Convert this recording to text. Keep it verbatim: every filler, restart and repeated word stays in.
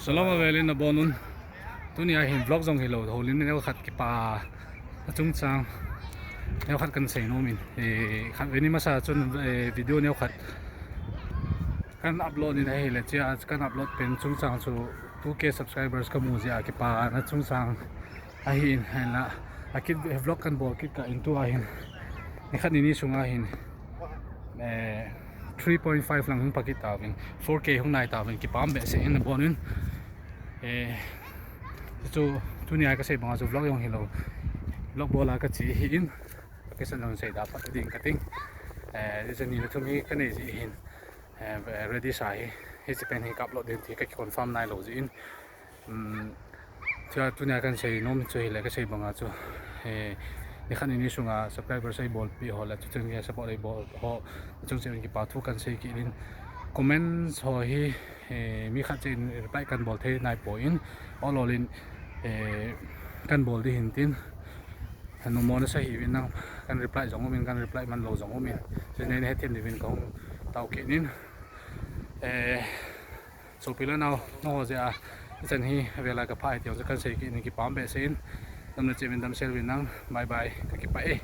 Salam avelin nabonun. Tunia hin vlog jong hilou, houlim neo khat kipa a chungchang neo khat kan seinom in. Eh, khatvei ni masa chun, eh, video neo khat kan upload in ahile, chia kan upload pen chungchang chu two K subscribers kamu jeh a kipana chungchang ahin, hinla akit vlog kan bol kit kah in tua hin nikhat nini sunga hin, eh, three point five lang hung pha kit tauvin, four K hung nai tauvin, kipah behseh in nabonun. Eh, chu tunia kasei banga chu vlog jong hilou, vlog bol a kache ahin, location jong seida phat ding kating. Eh, hiche ni le thum hi kanei jeh hin, eh, ready sa hi, hiche pen hi ka upload ding ti ka confirm nailou jeh in. Tua tunia kan seinom chu hile, kasei banga chu, eh, nikhat nini sunga subscribers eibolpeh ho le chucheng support eibol ho chung cheh in kipa thu kan sei kit in, comments ho hi, eh, mi khat cheh in reply kan bol thei naipoi in, ol ol in, eh, kan bol ding hin tin, nommo nasa hiuvin nang, kan reply jong umin, kan reply man lou jong umin, chunei nahethem diuvin kahung tao kit in, eh, sopi le nao, nangho jeh a hichan hi avela kaphah hi ti jong chu kan sei kit in, kipah behseh in, damna cheh uvin, damsel uvin nang, bye bye, kakipah e.